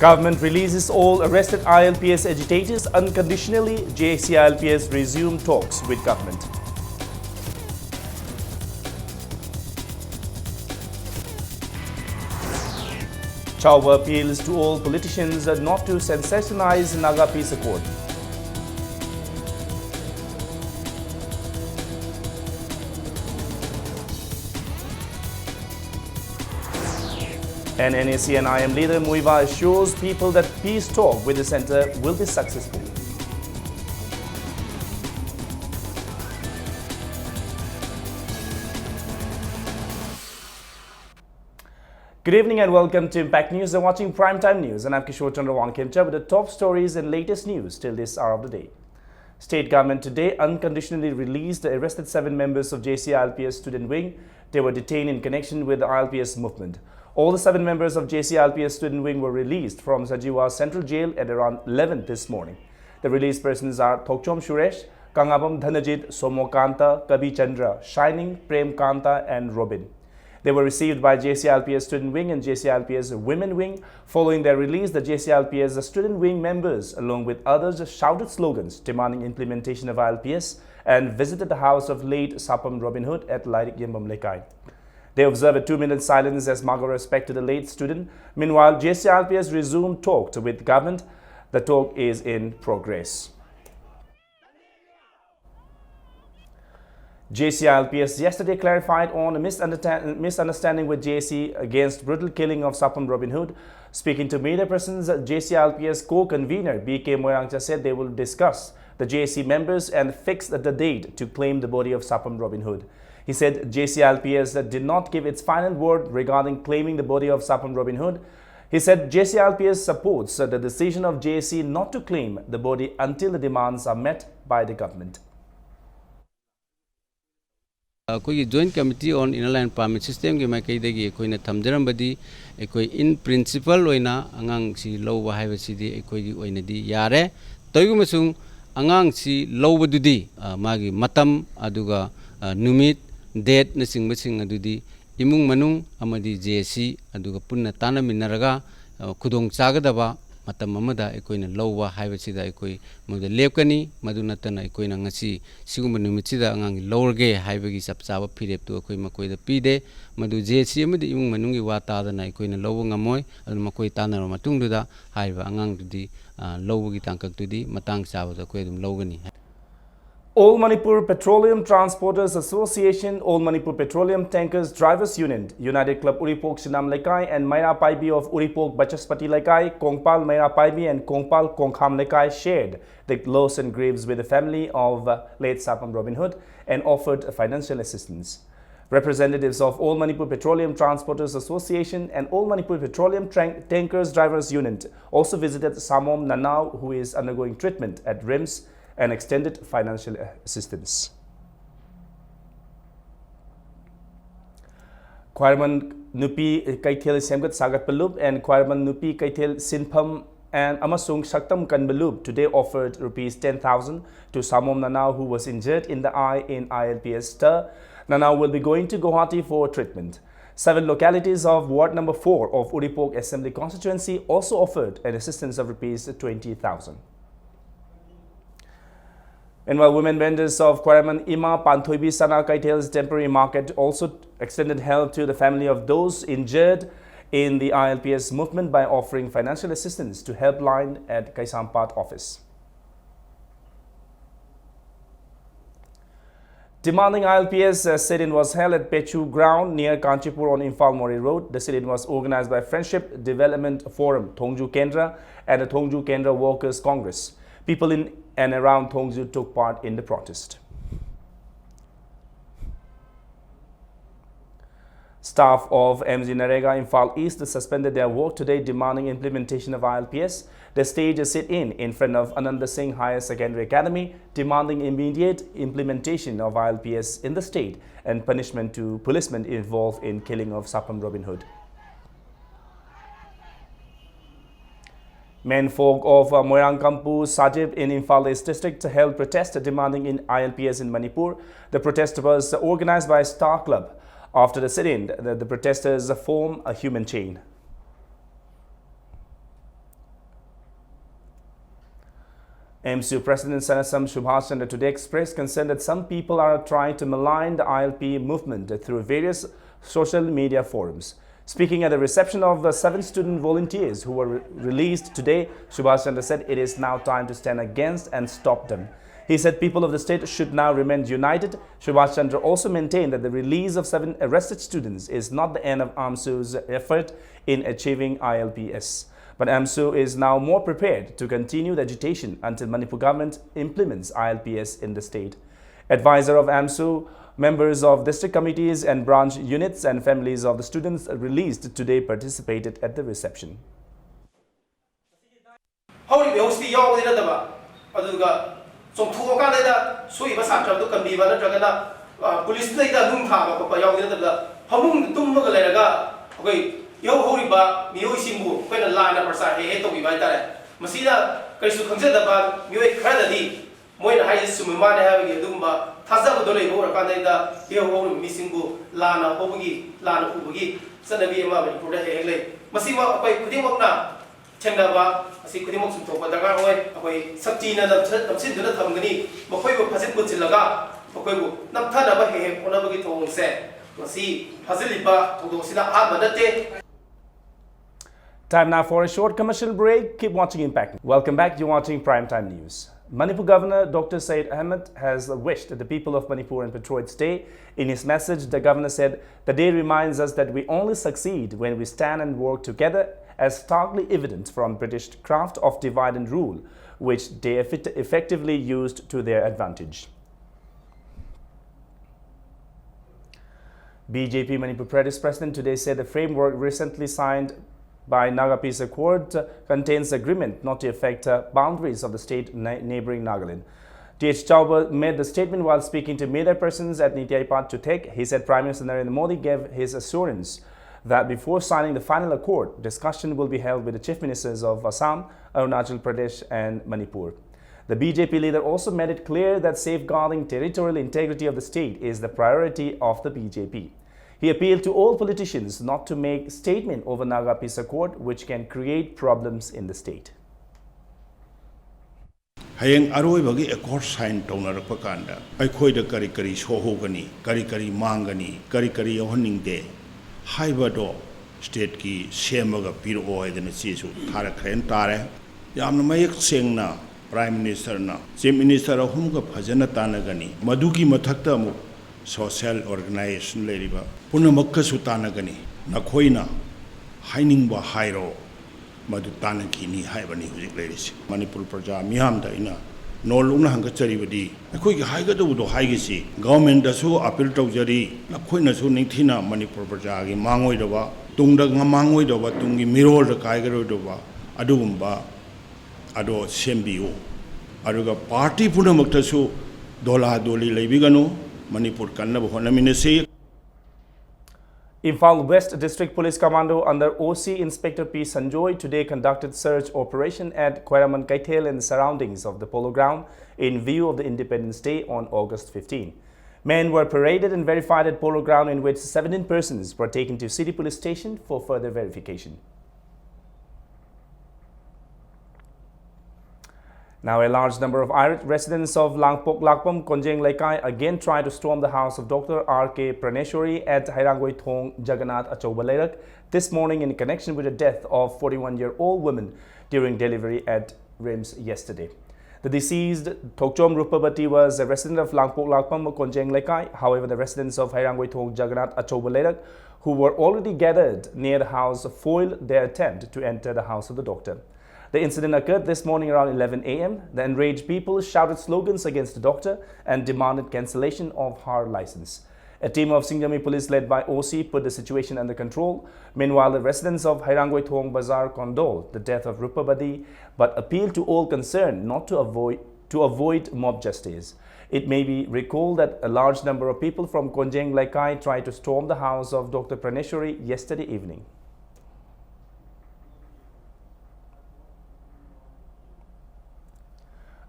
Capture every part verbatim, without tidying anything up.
Government releases all arrested I L P S agitators unconditionally. J C I L P S resume talks with government. Chawba appeals to all politicians not to sensationalize Naga peace accord. And N A C N I M leader Muivah assures people that peace talk with the center will be successful. Good evening and welcome to Impact News. You're watching Primetime News and I'm Kishore Chandra Wangkhemcha with the top stories and latest news till this hour of the day. State government today unconditionally released the arrested seven members of J C I L P S student wing. They were detained in connection with the I L P S movement. All the seven members of J C I L P S student wing were released from Sajiwa Central Jail at around eleven this morning. The released persons are Thokchom Suresh, Kangabam Dhanajit, Somokanta, Kabi Chandra, Shining, Prem Kanta, and Robin. They were received by J C I L P S student wing and J C I L P S women wing. Following their release, the J C I L P S student wing members, along with others, shouted slogans demanding implementation of I L P S and visited the house of late Sapam Robin Hood at Lairik Yembam Lekai. They observed a two-minute silence as mark of respect to the late student. Meanwhile, J C I L P S resumed talk with government. The talk is in progress. J C I L P S yesterday clarified on a misunderstand- misunderstanding with J A C against brutal killing of Sapam Robin Hood. Speaking to media persons, J C I L P S co-convener B K Moirangcha said they will discuss the J A C members and fix the date to claim the body of Sapam Robin Hood. He said J C I L P S did not give its final word regarding claiming the body of Sapam Robin Hood. He said J C I L P S supports the decision of J A C not to claim the body until the demands are met by the government. ꯑꯩꯈꯣꯏꯒꯤ Joint Committee on Inner Line Permit Systemꯒꯤ ꯃꯥꯏꯀꯩꯗꯒꯤ ꯑꯩꯈꯣꯏꯅ ꯊꯝꯖꯔꯝꯕꯗꯤ ꯑꯩꯈꯣꯏ in principle ꯑꯣꯏꯅ ꯑꯉꯥꯡꯁꯤ ꯂꯧꯕ ꯍꯥꯏꯕꯁꯤꯗꯤ ꯑꯩꯈꯣꯏꯒꯤ ꯑꯣꯏꯅꯗꯤ ꯌꯥꯔꯦ꯫ ꯇꯧꯏꯒꯨꯝꯕꯁꯨꯡ ꯑꯉꯥꯡꯁꯤ ꯂꯧꯕꯗꯨꯗꯤ ꯃꯥꯒꯤ ꯃꯇꯝ ꯑꯗꯨꯒ ꯅꯨꯃꯤꯠ, dateꯅꯆꯤꯡꯕꯁꯤꯡ ꯑꯗꯨꯗꯤ ꯏꯃꯨꯡ ꯃꯅꯨꯡ ꯑꯃꯗꯤ J A C ꯑꯗꯨꯒ ꯄꯨꯟꯅ ꯇꯥꯟꯅꯃꯤꯟꯅꯔꯒ ꯑ, ꯈꯨꯗꯣꯡ ꯆꯥꯒꯗꯕ ꯃꯇꯝ ꯑꯃꯗ ꯑꯩꯈꯣꯏꯅ ꯂꯧꯕ ꯍꯥꯏꯕꯁꯤꯗ ꯑꯩꯈꯣꯏ ꯃꯗꯨꯗ ꯂꯦꯞꯀꯅꯤ꯫ ꯃꯗꯨ ꯅꯠꯇꯅ ꯑꯩꯈꯣꯏꯅ ꯉꯁꯤ ꯁꯤꯒꯨꯝꯕ ꯅꯨꯃꯤꯠꯁꯤꯗ ꯑꯉꯥꯡꯒꯤ ꯂꯧꯔꯒꯦ ꯍꯥꯏꯕꯒꯤ ꯆꯞ ꯆꯥꯕ ꯐꯤꯔꯦꯞꯇꯨ ꯑꯩꯈꯣꯏ ꯃꯈꯣꯏꯗ ꯄꯤꯗꯦ꯫ ꯃꯗꯨ ꯖꯦ ꯁꯤ ꯑꯃꯗꯤ ꯏꯃꯨꯡ ꯃꯅꯨꯡꯒꯤ ꯋꯥ ꯇꯥꯗꯅ ꯑꯩꯈꯣꯏꯅ ꯂꯧꯕ ꯉꯝꯃꯣꯏ꯫ ꯑꯗꯨꯅ ꯃꯈꯣꯏ ꯇꯥꯟꯅꯔꯕ ꯃꯇꯨꯡꯗꯨꯗ ꯍꯥꯏꯔꯤꯕ ꯑꯉꯥꯡꯗꯨꯗꯤ, ꯑ, ꯂꯧꯕꯒꯤ ꯇꯥꯡꯀꯛꯇꯨꯗꯤ ꯃꯇꯥꯡ ꯆꯥꯕꯗ ꯑꯩꯈꯣꯏ ꯑꯗꯨꯝ ꯂꯧꯒꯅꯤ꯫ All Manipur Petroleum Transporters Association, All Manipur Petroleum Tankers Drivers Union, United Club Uripok Sinam Lekai and Maira Paibi of Uripok Bachaspati Lekai, Kongpal Maira Paibi and Kongpal Kongkham Lekai shared the loss and griefs with the family of, uh, late Sapam Robin Hood and offered financial assistance. Representatives of All Manipur Petroleum Transporters Association and All Manipur Petroleum Tran- Tankers Drivers Union also visited Samom Nanao, who is undergoing treatment at RIMS, and extended financial assistance. Khwairman Nupi Kaithel Semgat Sagat Palup and Khwairman Nupi Kaithel Sinpham and Amasung Saktam Kanbalup today offered rupees ten thousand to Samom Nanao, who was injured in the eye in I L P S stir. Nanao will be going to Guwahati for treatment. Seven localities of Ward number four of Uripok Assembly Constituency also offered an assistance of rupees twenty thousand. Meanwhile, women vendors of Khwairman Ima Panthoibi Sana Kaitel's temporary market also extended help to the family of those injured in the I L P S movement by offering financial assistance to helpline at Kaisampat office. Demanding I L P S, uh, sit-in was held at Pechu Ground near Kanchipur on Imphal Moreh Road. The sit-in was organized by Friendship Development Forum, Thongju Kendra, and the Thongju Kendra Workers Congress. People in and around Thongju took part in the protest. Staff of M G NREGA Imphal East suspended their work today, demanding implementation of I L P S. They staged a sit-in in front of Ananda Singh Higher Secondary Academy, demanding immediate implementation of I L P S in the state and punishment to policemen involved in killing of Sapam Robin Hood. Men folk of, uh, Moirangkampu Sajib in Imphal East District held protest demanding in I L P S in Manipur. The protest was organized by Star Club. After the sit-in, the, the protesters form a human chain. AMSU President Sanasam Subhash Chandra today expressed concern that some people are trying to malign the I L P movement through various social media forums. Speaking at the reception of the seven student volunteers who were re- released today, Subhash Chandra said it is now time to stand against and stop them. He said people of the state should now remain united. Subhash Chandra also maintained that the release of seven arrested students is not the end of AMSU's effort in achieving I L P S. But AMSU is now more prepared to continue the agitation until Manipur government implements I L P S in the state. Advisor of AMSU, members of district committees and branch units and families of the students released today participated at the reception. ꯍꯧꯔꯤꯕ ꯍꯧꯖꯤꯛꯇꯤ ꯌꯥꯎꯕꯗꯤ ꯅꯠꯇꯕ, ꯑꯗꯨꯒ ꯆꯣꯡꯊꯣꯛꯑꯀꯥꯟꯗ ꯁꯣꯛꯏꯕ ꯁꯥꯇ꯭ꯔ ꯑꯗꯨ ꯀꯟꯕꯤꯕ ꯅꯠꯇ꯭ꯔꯒꯅ ꯄꯨꯂꯤꯁꯇꯩꯗ ꯅꯨꯡ ꯊꯥꯕ ꯈꯣꯠꯄ ꯌꯥꯎꯕꯗꯤ ꯅꯠꯇꯕꯗ, ꯐꯃꯨꯡꯗ ꯇꯨꯝꯃꯒ ꯂꯩꯔꯒ ꯑꯩꯈꯣꯏ ꯏꯍꯧ ꯍꯧꯔꯤꯕ ꯃꯤꯑꯣꯏꯁꯤꯡꯕꯨ ꯑꯩꯈꯣꯏꯅ ꯂꯥꯟꯅ ꯄ꯭ꯔꯆꯥꯔ ꯍꯦꯛ ꯍꯦꯛ ꯇꯧꯕꯤꯕ ꯍꯥꯏꯇꯥꯔꯦ꯫ ꯃꯁꯤꯗ ꯀꯔꯤꯁꯨ ꯈꯪꯖꯗꯕ ꯃꯤꯑꯣꯏ ꯈꯔꯅꯗꯤ ꯃꯣꯏꯅ ꯍꯥꯏꯔꯤꯁꯦ ꯆꯨꯝꯃꯤ ꯃꯥꯜꯂꯦ ꯍꯥꯏꯕꯒꯤ ꯑꯗꯨꯒꯨꯝꯕ ꯊꯥꯖꯕꯗꯣ ꯂꯩꯕ ꯎꯔꯀꯥꯟꯗ ꯏꯍꯧ ꯍꯧꯔꯤꯕ ꯃꯤꯁꯤꯡꯕꯨ ꯂꯥꯟꯅ ꯍꯧꯕꯒꯤ, ꯂꯥꯟꯅ ꯎꯕꯒꯤ ꯆꯠꯅꯕꯤ ꯑꯃ ꯃꯅꯤꯄꯨꯔꯗ ꯍꯦꯛ ꯍꯦꯛ ꯂꯩ꯫ ꯃꯁꯤꯃꯛ ꯑꯩꯈꯣꯏ ꯈꯨꯗꯤꯡꯃꯛꯅ ꯊꯦꯡꯅꯕ ꯑꯁꯤ ꯈꯨꯗꯤꯡꯃꯛ ꯆꯨꯝꯊꯣꯛꯄ ꯗꯔꯀꯥꯔ ꯑꯣꯏ꯫ ꯑꯩꯈꯣꯏ ꯁꯛꯇꯤꯅ ꯅꯝꯁꯤꯟꯗꯨꯅ ꯊꯝꯒꯅꯤ꯫ ꯃꯈꯣꯏꯕꯨ ꯐꯥꯖꯤꯟ ꯄꯨꯟꯁꯤꯜꯂꯒ ꯃꯈꯣꯏꯕꯨ ꯅꯝꯊꯅꯕ ꯍꯦꯛ ꯍꯦꯛ ꯍꯣꯠꯅꯕꯒꯤ ꯊꯧꯑꯣꯡꯁꯦ ꯉꯁꯤ ꯐꯥꯖꯤꯜꯂꯤꯕ ꯊꯧꯗꯣꯛꯁꯤꯅ ꯑꯍꯥꯟꯕ ꯅꯠꯇꯦ꯫ Time now for a short commercial break. Keep watching Impact. Welcome back. You're watching Primetime News. Manipur Governor Doctor Syed Ahmed has wished the people of Manipur and Patroid State. In his message, the governor said, "The day reminds us that we only succeed when we stand and work together, as starkly evident from British craft of divide and rule, which they effect- effectively used to their advantage." B J P Manipur Pradesh President today said the framework recently signed by Naga Peace Accord contains agreement not to affect uh, boundaries of the state neighboring Nagaland. T H Chauba made the statement while speaking to media persons at Niti Aiyot Chuthek. He said Prime Minister Narendra Modi gave his assurance that before signing the final accord, discussion will be held with the chief ministers of Assam, Arunachal Pradesh, and Manipur. The B J P leader also made it clear that safeguarding territorial integrity of the state is the priority of the B J P. He appealed to all politicians not to make statement over Naga Peace Accord, which can create problems in the state. ꯍꯌꯦꯡ ꯑꯔꯣꯏꯕꯒꯤ ꯑꯦꯀꯣꯔꯗ sign ꯇꯧꯅꯔꯛꯄ ꯀꯥꯟꯗ ꯑꯩꯈꯣꯏꯗ ꯀꯔꯤ ꯀꯔꯤ ꯁꯣꯛꯍꯧꯒꯅꯤ, ꯀꯔꯤ ꯀꯔꯤ ꯃꯥꯡꯒꯅꯤ, ꯀꯔꯤ ꯀꯔꯤ ꯌꯥꯎꯍꯟꯅꯤꯡꯗꯦ ꯍꯥꯏꯕꯗꯣ ꯁ꯭ꯇꯦꯠꯀꯤ ꯁꯦꯝꯃꯒ ꯄꯤꯔꯛꯑꯣ ꯍꯥꯏꯗꯅ ꯆꯦꯁꯨ ꯊꯥꯔꯛꯈ꯭ꯔꯦꯅ ꯇꯥꯔꯦ꯫ ꯌꯥꯝꯅ ꯃꯌꯦꯛ ꯁꯦꯡꯅ ꯄ꯭ꯔꯥꯏꯝ ꯃꯤꯅꯤꯁꯇꯔꯅ ꯆꯤꯐ ꯃꯤꯅꯤꯁꯇꯔ ꯑꯍꯨꯝꯒ ꯐꯖꯅ ꯇꯥꯟꯅꯒꯅꯤ꯫ ꯃꯗꯨꯒꯤ ꯃꯊꯛꯇ ꯑꯃꯨꯛ ꯁꯣꯁꯦꯜ ꯑꯣꯔꯒꯅꯥꯏꯖꯦꯁꯟ ꯂꯩꯔꯤꯕ ꯄꯨꯝꯅꯃꯛꯀꯁꯨ ꯇꯥꯟꯅꯒꯅꯤ꯫ ꯅꯈꯣꯏꯅ ꯍꯥꯏꯅꯤꯡꯕ ꯍꯥꯏꯔꯣ, ꯃꯗꯨ ꯇꯥꯟꯅꯈꯤꯅꯤ ꯍꯥꯏꯕꯅꯤ ꯍꯧꯖꯤꯛ ꯂꯩꯔꯤꯁꯤ꯫ ꯃꯅꯤꯄꯨꯔ ꯄ꯭ꯔꯖꯥ ꯃꯤꯌꯥꯝꯗ ꯑꯩꯅ ꯅꯣꯜꯂꯨꯛꯅ ꯍꯪꯒꯠꯆꯔꯤꯕꯗꯤ, ꯑꯩꯈꯣꯏꯒꯤ ꯍꯥꯏꯒꯗꯧꯕꯗꯣ ꯍꯥꯏꯒꯁꯤ꯫ ꯒꯚꯔꯟꯃꯦꯟꯗꯁꯨ ꯑꯄꯤꯜ ꯇꯧꯖꯔꯤ, ꯅꯈꯣꯏꯅꯁꯨ ꯅꯤꯡꯊꯤꯅ ꯃꯅꯤꯄꯨꯔ ꯄ꯭ꯔꯖꯥꯒꯤ ꯃꯥꯡꯑꯣꯏꯗꯕ, ꯇꯨꯡꯗ ꯃꯥꯡꯑꯣꯏꯗꯕ, ꯇꯨꯡꯒꯤ ꯃꯤꯔꯣꯜꯗ ꯀꯥꯏꯒꯔꯣꯏꯗꯕ ꯑꯗꯨꯒꯨꯝꯕ ꯑꯗꯣ ꯁꯦꯝꯕꯤꯌꯨ꯫ ꯑꯗꯨꯒ ꯄꯥꯔꯇꯤ ꯄꯨꯝꯅꯃꯛꯇꯁꯨ ꯗꯣꯂꯥ ꯗꯣꯂꯤ ꯂꯩꯕꯤꯒꯅꯨ꯫ ꯃꯅꯤꯄꯨꯔ ꯀꯟꯅꯕ ꯍꯣꯠꯅꯃꯤꯟꯅꯁꯤ꯫ Imphal West District Police Commando under O C Inspector P Sanjoy today conducted search operation at Khwairaman Keithel and surroundings of the Polo Ground in view of the Independence Day on August fifteen. Men were paraded and verified at Polo Ground, in which seventeen persons were taken to City Police Station for further verification. Now, a large number of irate residents of Langpok Lakpam Konjeng Lekai again tried to storm the house of Doctor R K Praneshwari at Hairangoi Thong Jagannath Achouba Leirak this morning in connection with the death of forty-one-year-old woman during delivery at RIMS yesterday. The deceased, Thokchom Rupabati, was a resident of Langpok Lakpam Konjeng Lekai. However, the residents of Hairangoi Thong Jagannath Achouba Leirak, who were already gathered near the house, foiled their attempt to enter the house of the doctor. The incident occurred this morning around eleven a m. The enraged people shouted slogans against the doctor and demanded cancellation of her license. A team of Singjami police led by O C put the situation under control. Meanwhile, the residents of Hairangoi Thong Bazar condoled the death of Rupabati but appealed to all concerned not to avoid, to avoid mob justice. It may be recalled that a large number of people from Konjeng Lekai tried to storm the house of Doctor Praneshwari yesterday evening.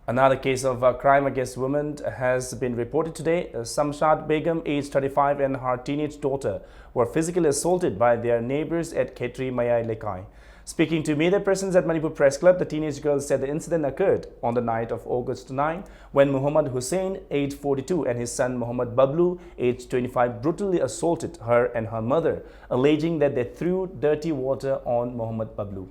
Another case of uh, crime against women has been reported today. Uh, Samshad Begum, aged thirty-five, and her teenage daughter were physically assaulted by their neighbors at Khetri Mayai Lekai. Speaking to media persons at Manipur Press Club, the teenage girl said the incident occurred on the night of August nine, when Muhammad Hussain, age forty-two, and his son Muhammad Bablu, age twenty-five, brutally assaulted her and her mother, alleging that they threw dirty water on Muhammad Bablu.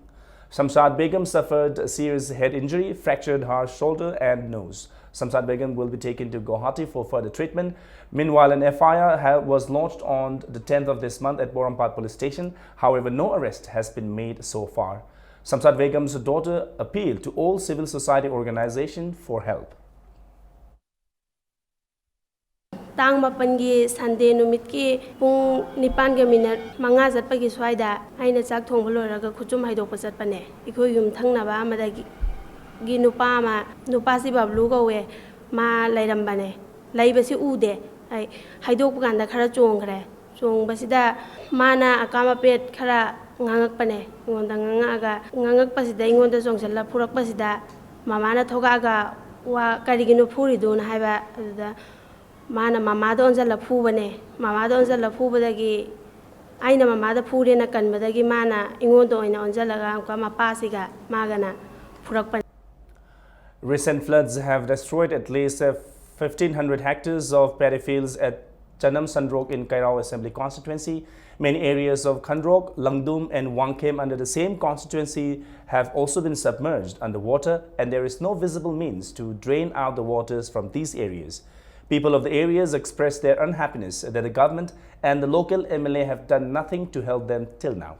Shamsad Begum suffered a serious head injury, fractured her shoulder and nose. Shamsad Begum will be taken to Guwahati for further treatment. Meanwhile, an F I R ha-, was lodged on the tenth of this month at Porompat Police Station. However, no arrest has been made so far. Shamsad Begum's daughter appealed to all civil society organizations for help. ꯇꯥꯡ ꯃꯥꯄꯟꯒꯤ ꯁꯟꯗꯦ ꯅꯨꯃꯤꯠꯀꯤ ꯄꯨꯡ ꯅꯤꯄꯥꯟꯒ minute ꯃꯉꯥ ꯆꯠꯄꯒꯤ ꯁ꯭ꯋꯥꯏꯗ ꯑꯩꯅ ꯆꯥꯛ ꯊꯣꯡꯕ ꯂꯣꯏꯔꯒ ꯈꯨꯠꯆꯨꯝ ꯍꯩꯗꯣꯛꯄ ꯆꯠꯄꯅꯦ꯫ ꯑꯩꯈꯣꯏ ꯌꯨꯝꯊꯪꯅꯕ ꯑꯃꯗꯒꯤ ꯒꯤ ꯅꯨꯄꯥ ꯑꯃ, ꯅꯨꯄꯥꯁꯤ ꯕꯕ꯭ꯂꯨ ꯀꯧꯋꯦ, ꯃꯥ ꯂꯩꯔꯝꯕꯅꯦ꯫ ꯂꯩꯕꯁꯤ ꯎꯗꯦ꯫ ꯑꯩ ꯍꯩꯗꯣꯛꯄ ꯀꯥꯟꯗ ꯈꯔ ꯆꯣꯡꯈ꯭ꯔꯦ꯫ ꯆꯣꯡꯕꯁꯤꯗ ꯃꯥꯅ ꯑꯀꯥꯝ ꯑꯄꯦꯠ ꯈꯔ ꯉꯥꯡꯉꯛꯄꯅꯦ꯫ ꯑꯩꯉꯣꯟꯗ ꯉꯥꯡꯉꯛꯑꯒ, ꯉꯥꯡꯉꯛꯄꯁꯤꯗ ꯑꯩꯉꯣꯟꯗ ꯆꯣꯡꯁꯤꯜꯂ ꯐꯨꯔꯛꯄꯁꯤꯗ ꯃꯃꯥꯅ ꯊꯣꯛꯂꯛꯑꯒ, "ꯋꯥ ꯀꯔꯤꯒꯤꯅꯣ ꯐꯨꯔꯤꯗꯨꯅ?" ꯍꯥꯏꯕ꯫ ꯑꯗꯨꯗ ꯃꯥꯅ ꯃꯃꯥꯗ ꯑꯣꯟꯁꯤꯜꯂ ꯐꯨꯕꯅꯦ꯫ ꯃꯃꯥꯗ ꯑꯣꯟꯁꯤꯜꯂ ꯐꯨꯕꯗꯒꯤ ꯑꯩꯅ ꯃꯃꯥꯗ ꯐꯨꯔꯦꯅ ꯀꯟꯕꯗꯒꯤ ꯃꯥꯅ ꯑꯩꯉꯣꯟꯗ ꯑꯣꯏꯅ ꯑꯣꯟꯁꯤꯜꯂꯒ ꯑꯃꯨꯛꯀ ꯃꯄꯥꯁꯤꯒ ꯃꯥꯒꯅ ꯐꯨꯔꯛꯄꯅꯦ꯫ Recent floods have destroyed at least uh, fifteen hundred hectares of paddy fields at Chanam Sandrok in Kairao Assembly Constituency. Many areas of Khandrok, Langdum, and Wangkhem under the same constituency have also been submerged underwater, and there is no visible means to drain out the waters from these areas. People of the areas expressed their unhappiness that the government and the local M L A have done nothing to help them till now.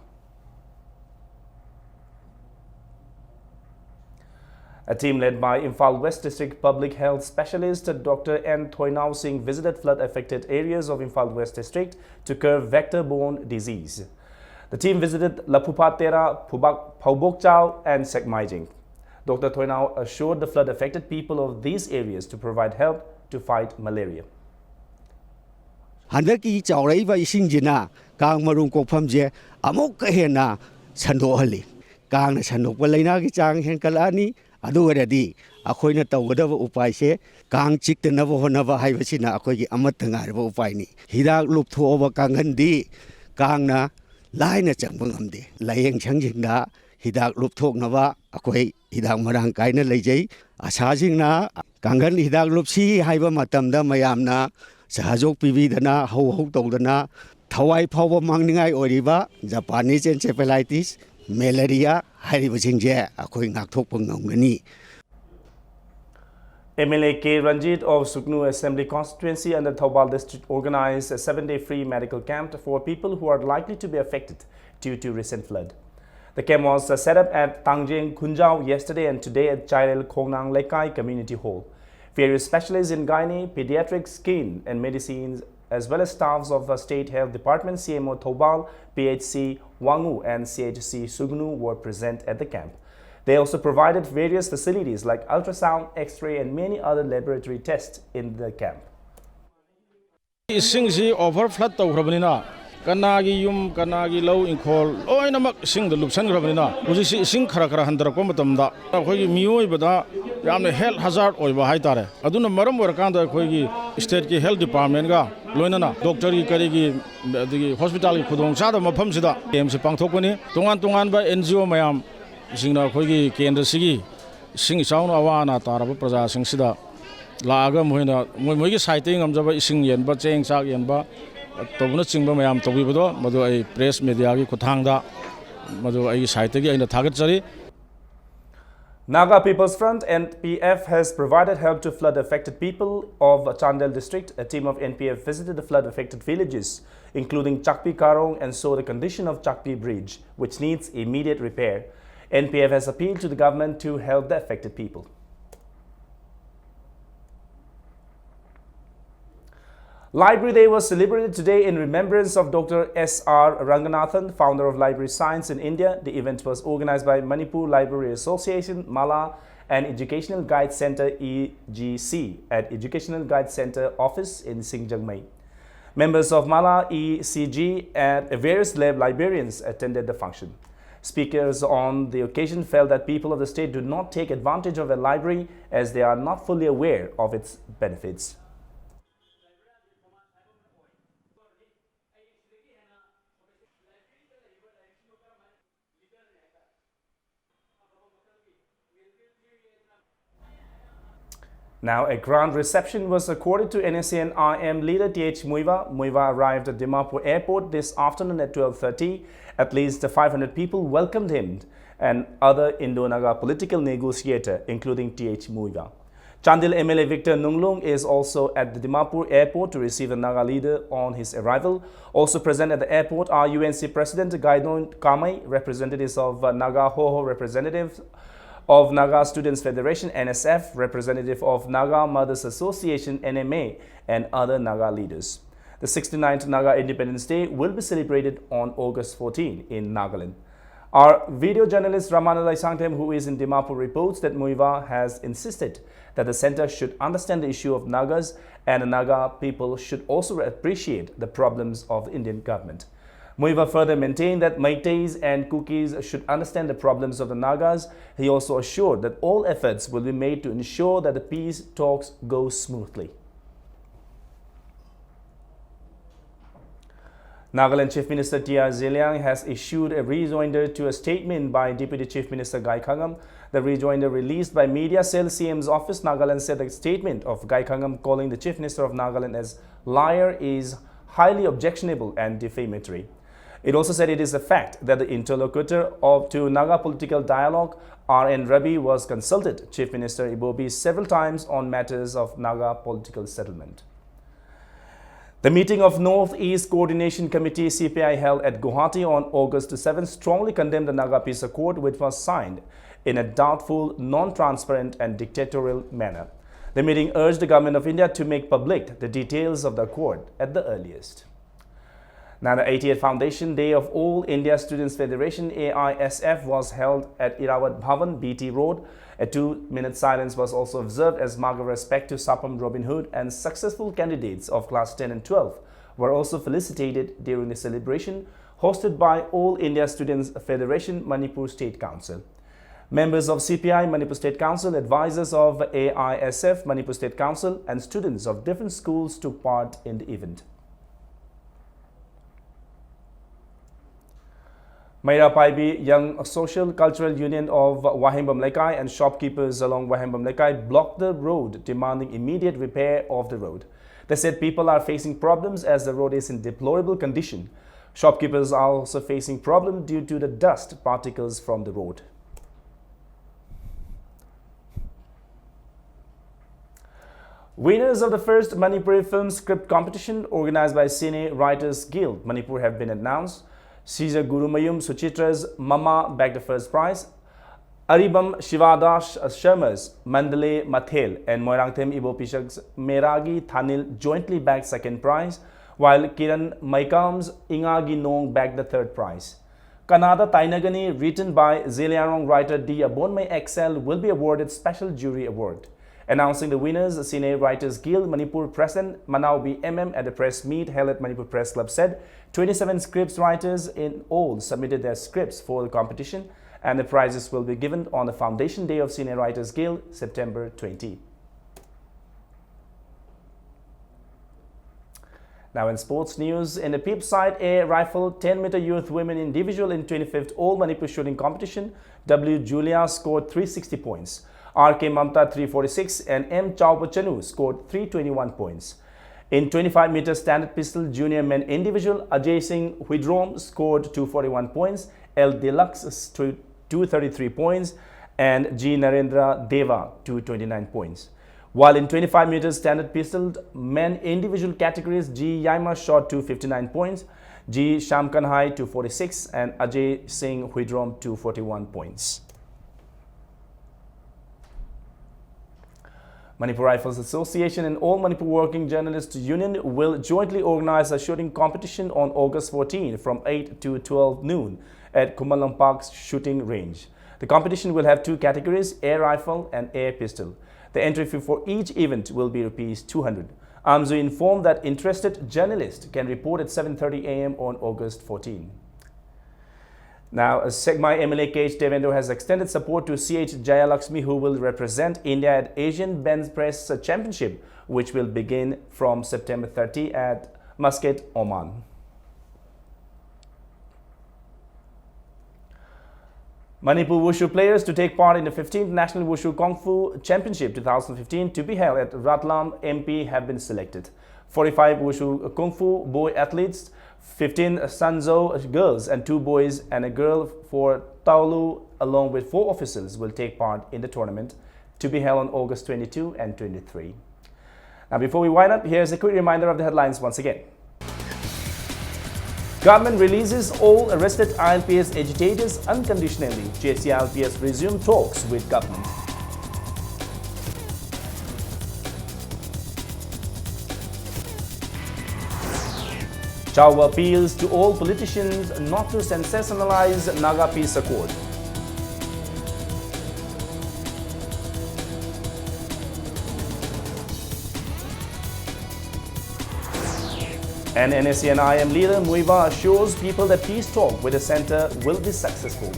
A team led by Imphal West District Public Health Specialist Doctor N Thoinao Singh visited flood affected areas of Imphal West District to curb vector-borne disease. The team visited Laphupatera, Phubak, Phaobokchao, and Sekmaijing. Doctor Thoinao assured the flood affected people of these areas to provide help to fight malaria. ꯍꯟꯗꯛꯀꯤ ꯆꯥꯎꯔꯛꯏꯕ ꯏꯁꯤꯡꯁꯤꯅ ꯀꯥꯡ ꯃꯔꯨꯝ ꯀꯣꯛꯐꯝꯁꯦ ꯑꯃꯨꯛꯀ ꯍꯦꯟꯅ ꯁꯟꯗꯣꯛꯍꯜꯂꯤ꯫ ꯀꯥꯡꯅ ꯁꯟꯗꯣꯛꯄ ꯂꯥꯏꯅꯥꯒꯤ ꯆꯥꯡ ꯍꯦꯟꯒꯠꯂꯛꯑꯅꯤ꯫ ꯑꯗꯨ ꯑꯣꯏꯔꯗꯤ ꯑꯩꯈꯣꯏꯅ ꯇꯧꯒꯗꯕ ꯎꯄꯥꯏꯁꯦ ꯀꯥꯡ ꯆꯤꯛꯇꯅꯕ ꯍꯣꯠꯅꯕ ꯍꯥꯏꯕꯁꯤꯅ ꯑꯩꯈꯣꯏꯒꯤ ꯑꯃꯠꯇ ꯉꯥꯏꯔꯕ ꯎꯄꯥꯏꯅꯤ꯫ ꯍꯤꯗꯥꯛ ꯂꯨꯞꯊꯣꯛꯑꯕ ꯀꯥꯡꯈꯟꯗꯤ ꯀꯥꯡꯅ ꯂꯥꯏꯅ ꯆꯪꯕ ꯉꯝꯗꯦ꯫ ꯂꯥꯏꯌꯦꯡꯁꯪꯁꯤꯡꯗ ꯍꯤꯗꯥꯛ ꯂꯨꯞꯊꯣꯛꯅꯕ ꯑꯩꯈꯣꯏ ꯍꯤꯗꯥꯛ ꯃꯔꯥꯡ ꯀꯥꯏꯅ ꯂꯩꯖꯩ꯫ ꯑꯁꯥꯁꯤꯡꯅ ꯀꯥꯡꯈꯟ ꯍꯤꯗꯥꯛ ꯂꯨꯞꯁꯤ ꯍꯥꯏꯕ ꯃꯇꯝꯗ ꯃꯌꯥꯝꯅ ꯁꯍꯖꯣꯛ ꯄꯤꯕꯤꯗꯅ, ꯍꯧ ꯍꯧ ꯇꯧꯗꯅ, ꯊꯋꯥꯏ ꯐꯥꯎꯕ ꯃꯥꯡꯅꯤꯡꯉꯥꯏ ꯑꯣꯏꯔꯤꯕ ꯖꯄꯥꯅꯤꯁ ꯑꯦꯟꯁꯦꯐꯦꯂꯥꯏꯇꯤꯁ, ꯃꯦꯂꯦꯔꯤꯌꯥ ꯍꯥꯏꯔꯤꯕꯁꯤꯡꯁꯦ ꯑꯩꯈꯣꯏ ꯉꯥꯛꯊꯣꯛꯄ ꯉꯝꯒꯅꯤ꯫ M L A K Ranjit of Sugnu Assembly Constituency under Thoubal District organized a seven-day free medical camp for people who are likely to be affected due to recent flood. The camp was uh, set up at Tangjeng Khunjao yesterday and today at Chairel Khongnang Lekai Community Hall. Various specialists in gynae, pediatrics, skin, and medicines, as well as staffs of the State Health Department, C M O Thoubal, P H C Wangu, and C H C Sugnu were present at the camp. They also provided various facilities like ultrasound, X-ray, and many other laboratory tests in the camp. ꯏꯁꯤꯡꯁꯤ over flood ꯇꯧꯈ꯭ꯔꯕꯅꯤꯅ ꯀꯅꯥꯒꯤ ꯌꯨꯝ, ꯀꯅꯥꯒꯤ ꯂꯧ ꯏꯪꯈꯣꯜ ꯂꯣꯏꯅꯃꯛ ꯏꯁꯤꯡꯗ ꯂꯨꯞꯁꯟꯈ꯭ꯔꯕꯅꯤꯅ ꯍꯧꯖꯤꯛꯁꯤ ꯏꯁꯤꯡ ꯈꯔ ꯈꯔ ꯍꯟꯊꯔꯛꯄ ꯃꯇꯝꯗ ꯑꯩꯈꯣꯏꯒꯤ ꯃꯤꯑꯣꯏꯕꯗ ꯌꯥꯝꯅ ꯍꯦꯜꯊ ꯍꯖꯥꯔꯗ ꯑꯣꯏꯕ ꯍꯥꯏꯇꯥꯔꯦ꯫ ꯑꯗꯨꯅ ꯃꯔꯝ ꯑꯣꯏꯔꯀꯥꯟꯗ ꯑꯩꯈꯣꯏꯒꯤ ꯁ꯭ꯇꯦꯠꯀꯤ ꯍꯦꯜꯊ ꯗꯤꯄꯥꯔꯠꯃꯦꯟꯒ ꯂꯣꯏꯅꯅ ꯗꯣꯛꯇꯔꯒꯤ ꯀꯔꯤꯒꯤ ꯑꯗꯒꯤ ꯍꯣꯁꯄꯤꯇꯥꯜꯒꯤ ꯈꯨꯗꯣꯡꯆꯥꯗꯕ ꯃꯐꯝꯁꯤꯗ ꯀꯦꯝꯁꯤ ꯄꯥꯡꯊꯣꯛꯄꯅꯤ꯫ ꯇꯣꯉꯥꯟ ꯇꯣꯉꯥꯟꯕ ꯑꯦꯟ ꯖꯤ ꯑꯣ ꯃꯌꯥꯝꯁꯤꯡꯅ ꯑꯩꯈꯣꯏꯒꯤ ꯀꯦꯟꯗ꯭ꯔꯁꯤꯒꯤ ꯏꯁꯤꯡ ꯏꯆꯥꯎꯅ ꯑꯋꯥ ꯑꯅꯥ ꯇꯥꯔꯕ ꯄ꯭ꯔꯖꯥꯁꯤꯡꯁꯤꯗ ꯂꯥꯛꯑꯒ ꯃꯈꯣꯏꯅ ꯃꯣꯏ ꯃꯣꯏꯒꯤ ꯁꯥꯏꯠꯇꯒꯤ ꯉꯝꯖꯕ ꯏꯁꯤꯡ ꯌꯦꯟꯕ, ꯆꯦꯡ ꯆꯥꯛ ꯌꯦꯟꯕ ꯇꯧꯕꯅꯆꯤꯡꯕ ꯃꯌꯥꯝ ꯇꯧꯕꯤꯕꯗꯣ ꯃꯗꯨ ꯑꯩ ꯄ꯭ꯔꯦꯁ ꯃꯦꯗꯤꯌꯥꯒꯤ ꯈꯨꯠꯊꯥꯡꯗ ꯃꯗꯨ ꯑꯩꯒꯤ ꯁꯥꯏꯠꯇꯒꯤ ꯑꯩꯅ ꯊꯥꯒꯠꯆꯔꯤ꯫ Naga People's Front, N P F, has provided help to flood affected people of Chandel district. A team of N P F visited the flood affected villages, including Chakpi Karong, and saw the condition of Chakpi Bridge, which needs immediate repair. N P F has appealed to the government to help the affected people. Library Day was celebrated today in remembrance of Doctor S R Ranganathan, founder of library science in India. The event was organized by Manipur Library Association, MALA, and Educational Guide Center, E G C, at Educational Guide Center office in Singjangmei. Members of MALA, E C G, and various lab librarians attended the function. Speakers on the occasion felt that people of the state do not take advantage of a library as they are not fully aware of its benefits. Now, a grand reception was accorded to N S C N I M leader T H Muivah. Muivah arrived at Dimapur airport this afternoon at twelve thirty. At least five hundred people welcomed him and other Indo-Naga political negotiator, including T H Muivah. Chandel M L A Victor Nunglung is also at the Dimapur airport to receive the Naga leader on his arrival. Also present at the airport are U N C President Gaidon Kamei, representatives of uh, Naga Hoho, representative of Naga Students Federation, N S F, representative of Naga Mothers Association, N M A, and other Naga leaders. The sixty-ninth Naga Independence Day will be celebrated on August fourteen in Nagaland. Our video journalist Ramananda Sangthem, who is in Dimapur, reports that Muivah has insisted that the center should understand the issue of Nagas and the Naga people should also appreciate the problems of the Indian government. Muivah further maintained that Meiteis and Kukis should understand the problems of the Nagas. He also assured that all efforts will be made to ensure that the peace talks go smoothly. Nagaland Chief Minister T R Zeliang has issued a rejoinder to a statement by Deputy Chief Minister Gai Khangam. The rejoinder released by media cell C M's office Nagaland said the statement of Gai Khangam calling the Chief Minister of Nagaland as liar is highly objectionable and defamatory. It also said it is a fact that the interlocutor of to Naga political dialogue, R N Ravi, was consulted Chief Minister Ibobi several times on matters of Naga political settlement. The meeting of Northeast Coordination Committee, C P I, held at Guwahati on August seventh strongly condemned the Naga Peace Accord, which was signed in a doubtful, non-transparent and dictatorial manner. The meeting urged the Government of India to make public the details of the accord at the earliest. Now, the eightieth Foundation Day of All India Students Federation, A I S F, was held at Irawat Bhavan, B T Road. A two-minute silence was also observed as mark of respect to Sapam Robin Hood, and successful candidates of class ten and twelve were also felicitated during the celebration hosted by All India Students Federation, Manipur State Council. Members of C P I, Manipur State Council, advisors of A I S F, Manipur State Council, and students of different schools took part in the event. Meira Paibi Young Social Cultural Union of Wahimbam Lekai and shopkeepers along Wahimbam Lekai blocked the road, demanding immediate repair of the road. They said people are facing problems as the road is in deplorable condition. Shopkeepers are also facing problem due to the dust particles from the road. Winners of the first Manipuri film script competition organized by Cine Writers Guild Manipur have been announced. Sija Gurumayum Suchitra's Mama bagged the first prize. Aribam Shivadash Sharma's Mandale Mathel and Moirangthem Ibo Pishak's Meragi Thanil jointly bagged second prize, while Kiran Maikam's Ingagi Nong bagged the third prize. Kanada Tainagani, written by Zeliarong writer D. Abonmai Excel, will be awarded Special Jury Award. Announcing the winners, Cine Writers Guild Manipur President Manao B M M at a press meet held at Manipur Press Club said twenty-seven scripts writers in all submitted their scripts for the competition, and the prizes will be given on the foundation day of Cine Writers Guild, September twenty. Now in sports news, in the PIP side air rifle ten meter youth women individual in twenty-fifth All Manipur Shooting Competition, W Julia scored three sixty points. R K Mamta three forty-six and M Chaupa Chanu scored three twenty-one points. In twenty-five meter standard pistol junior men individual, Ajay Singh Huidrom scored two forty-one points, L Deluxe two thirty-three points, and G Narendra Deva two twenty-nine points. While in twenty-five meters standard pistol men individual categories, G Yaima shot two fifty-nine points, G Shamkanhai two forty-six, and Ajay Singh Huidrom two forty-one points. Manipur Rifles Association and All Manipur Working Journalists Union will jointly organize a shooting competition on August fourteen from eight to twelve noon at Khumallang Park shooting range. The competition will have two categories, air rifle and air pistol. The entry fee for each event will be rupees two hundred. AMWJU informed that interested journalists can report at seven thirty a m on August fourteen. Now, Sekmai M L A K H Devendra has extended support to C H Jayalakshmi, who will represent India at Asian Bench Press Championship, which will begin from September thirty at Muscat, Oman. Manipur Wushu players to take part in the fifteenth National Wushu Kung Fu Championship two thousand fifteen to be held at Ratlam M P have been selected. Forty-five Wushu Kung Fu boy athletes, fifteen Sanzo girls and two boys and a girl for Taolu, along with four officials, will take part in the tournament to be held on August twenty-two and twenty-three. Now, before we wind up, here's a quick reminder of the headlines once again. Government releases all arrested I L P S agitators unconditionally. J C I L P S resume talks with government. Chawba appeals to all politicians not to sensationalize Naga peace accord. And N S C N I M leader Muivah assures people that peace talk with the center will be successful.